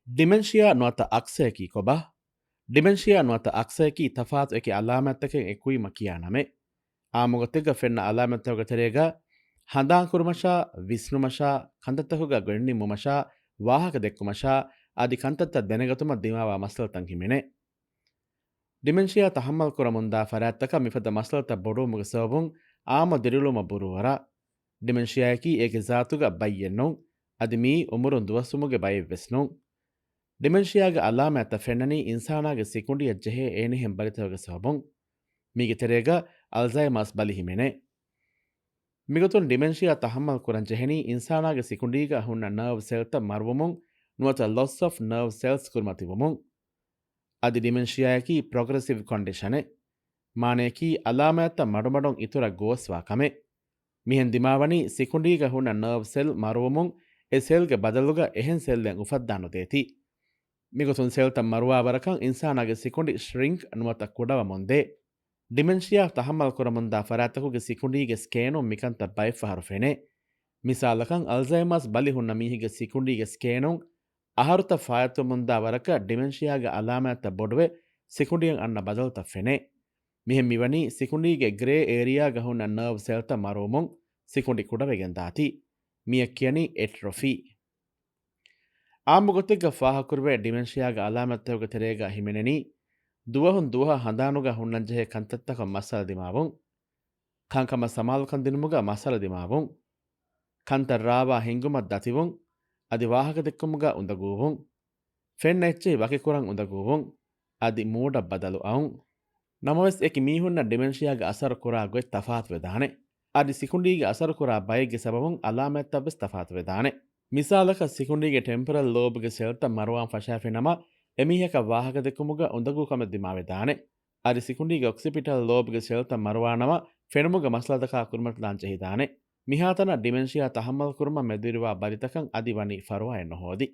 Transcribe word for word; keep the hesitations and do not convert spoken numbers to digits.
ޑިމެންޝިއާ ނުވަތަ އަކްސަޔަކީ ކޮބާ؟ ޑިމެންޝިއާ ނުވަތަ އަކްސަޔަކީ ތަފާތު އެކި އަލާމާތްތަކެއް އެކުވީމަ ކިޔާ ނަމެއް. އާއްމުގޮތެއްގަ ފެންނަ އަލާމާތްތަކުގެ ތެރޭގަ ހަނދާންކުރުމަށާ، ވިސްނުމަށާ، ކަންތައްތަކުގަ ގޮތްނިންމުމަށާ، ވާހަކަ ދެއްކުމަށާ، އަދި ކަންތައްތައް ދެނެގަތުމަށް ދިމާވާ މައްސަލަތައް ހިމެނޭ. ޑިމެންޝިއާ ތަހައްމަލް ކުރަމުންދާ ފަރާތްތަކަށް މިފަދަ މައްސަލަތައް ބޮޑުވުމުގެ ސަބަބުން އާއްމު ދިރިއުޅުމަށް ބުރޫއަރާ. ޑިމެންޝިއާއަކީ އޭގެ ޒާތުގަ ބައްޔެއް ނޫން. އަދި މިއީ އުމުރުން ދުވަސްވުމުގެ ބައެއްވެސް ނޫން. ޑިމެންޝިއާގެ އަލާމާތްތައް ފެންނަނީ އިންސާނާގެ ސިކުނޑިއަށް ޖެހޭ އޭނިހެން ބަލިތަކުގެ ސަބަބުން. މީގެ ތެރޭގަ އަލްޒައިމާސް ބަލި ހިމެނޭ. މިގޮތުން ޑިމެންޝިއާ ތަހައްމަލް ކުރަން ޖެހެނީ އިންސާނާގެ ސިކުނޑީގަ ހުންނަ ނާވް ސެލްތައް މަރުވުމުން ނުވަތަ ލޮސް އޮފް ނާވް ސެލްސް ކުރިމަތިވުމުން. އަދި ޑިމެންޝިއާއަކީ ޕްރޮގްރެސިވް ކޮންޑިޝަނެއް. މާނަޔަކީ އަލާމާތްތައް މަޑުމަޑުން އިތުރަށް ގޯސްވާ ކަމެއް. މިހެން ދިމާވަނީ ސިކުނޑީގަ ހުންނަ ނާވް ސެލް މަރުވުމުން އެ ސެލްގެ ބަދަލުގަ އެހެން ސެލްއެއް އުފައްދާނުދޭތީ. މިގޮތުން ސެލްތައް މަރުވާވަރަކަށް އިންސާނާގެ ސިކުނޑި ޝްރިންކް ނުވަތަ ކުޑަވަމުންދޭ. ޑިމެންޝިއާ ތަހައްމަލް ކުރަމުންދާ ފަރާތްތަކުގެ ސިކުނޑީގެ ސްކޭނުން މިކަންތައް ބައެއްފަހަރު ފެނޭ. މިސާލަކަށް، އަލްޒައިމާސް ބަލި ހުންނަ މީހެއްގެ ސިކުނޑީގެ ސްކޭނުން އަހަރުތައް ފާއިތުވަމުންދާ ވަރަކަށް ޑިމެންޝިއާގެ އަލާމާތްތައް ބޮޑުވެ، ސިކުނޑިއަށް އަންނަ ބަދަލުތައް ފެނޭ. މިހެން މިވަނީ ސިކުނޑީގެ ގްރޭ އޭރިއާގަ ހުންނަ ނާވް ސެލްތައް މަރުވުމުން ސިކުނޑި ކުޑަވެގެން ދާތީ. މިއަށް ކިޔަނީ އެޓްރޮފީ. އާއްމު ގޮތެއްގަ ފާހަގަކުރެވޭ ޑިމެންޝިއާގެ އަލާމާތްތަކުގެ ތެރޭގަ ހިމެނެނީ، ދުވަހުން ދުވަހަށް ހަނދާނުގަ ހުންނަންޖެހޭ ކަންތައްތަކަށް މައްސަލަ ދިމާވުން، ކަންކަމަށް ސަމާލުކަން ދިނުމުގަ މައްސަލަ ދިމާވުން، ކަންތައް ރާވާ ހިނގުމަށް ދަތިވުން، އަދި ވާހަކަދެއްކުމުގަ އުނދަގޫވުން، ފެންނަ އެއްޗެހި ވަކިކުރަން އުނދަގޫވުން، އަދި މޫޑަށް ބަދަލު އައުން. ނަމަވެސް، އެކި މީހުންނަށް ޑިމެންޝިއާގެ އަސަރު ކުރާ ގޮތް ތަފާތުވެދާނެ. އަދި ސިކުނޑީގެ އަސަރު ކުރާ ބައެއްގެ ސަބަބުން އަލާމާތްތައްވެސް ތަފާތުވެދާނެ. މިސާލަކަށް، ސިކުނޑީގެ ޓެމްޕަރަލް ލޯބްގެ ސެލްތައް މަރުވާން ފަށާފި ނަމަ، އެމީހަކަށް ވާހަކަދެއްކުމުގަ އުނދަގޫކަމެއް ދިމާވެދާނެ. އަދި ސިކުނޑީގެ އޮކްސިޕިޓަލް ލޯބްގެ ސެލްތައް މަރުވާނަމަ، ފެނުމުގެ މައްސަލަތަކާ ކުރިމަތިލާން ޖެހިދާނެ. މިހާތަނަށް ޑިމެންޝިއާ ތަހައްމަލް ކުރުމަށް މެދުވެރިވާ ބަލިތަކަށް އަދި ވަނީ ފަރުވާއެއް ނުހޯދި.